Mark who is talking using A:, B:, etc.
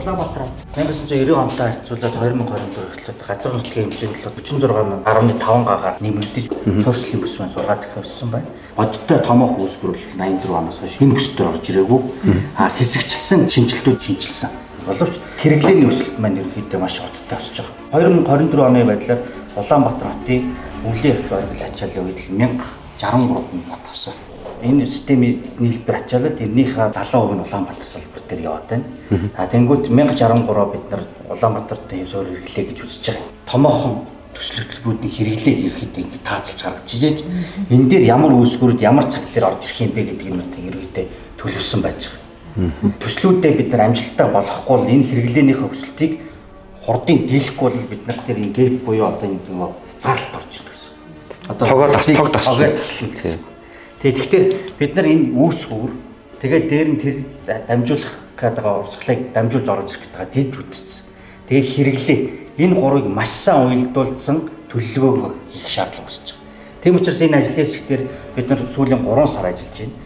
A: Улаанбаатар 1990 онтой харьцуулаад 2024 эхлээд газар нутгийн хэмжээ нь 46.5 гагаар нэмэгдэж, суурьшлийн бүс маань 6 дахин өссөн байна. Бодиттой томоохон үүсгэр бол 84 оноос хойш энэ бүс дээр орж ирээгүй. А хэсэгчлсэн шинжилтүүд шинжилсэн. Боловч хэрэглээний өсөлт маань ерөнхийдөө маш хурдтай өсөж байгаа. 2024 оны байдлаар Улаанбаатар хотын өвлийн эрх оргил ачааллын үед л 1063 хүн бат авсан. Энэ системийн нийлбэр ачаалал тэрнийхээ 70% нь Улаанбаатар салбар дээр яваад байна. А тэнгуут 1063 бид нар Улаанбаатарт ийм суур хэрэглээ гэж үзэж байгаа. Томоохон төсөл хөтөлбөрүүдийн хэрэглээг ерөөхдөө ингэ таацалж гаргаж ижээж, энэ дээр ямар үүсгүүрүүд ямар цаг дээр орж ирэх юм бэ гэдэг юм ерөөхдөө төлөвлөсөн байж байгаа. Төслүүдээ бид нар амжилттай болохгүй бол, энэ хэрэглээнийхээ өсөлтийг хурдын дийлэхгүй бол бид нар тэр энэ gap буюу одоо энэ нөгөө хязгаарлалт орж ирнэ гэсэн. Одоо
B: Тогоо тас- тог таслана.
A: Тогоо таслана гэсэн. Тэгээ тэгэхээр бид нар энэ үүсгүүр, тэгээд дээр нь тэр дамжуулах гэдэг байгаа урсгалыг дамжуулж орж ирэх гэдэг байгаа дэд бүтц. Тэгээ хэрэглээ, энэ гурвыг маш сайн уялдуулсан төлөвлөгөөг хийх шаардлага үүсэж байгаа. Тийм учраас энэ ажлын хэсэг дээр бид нар сүүлийн 3 сар ажиллаж байна.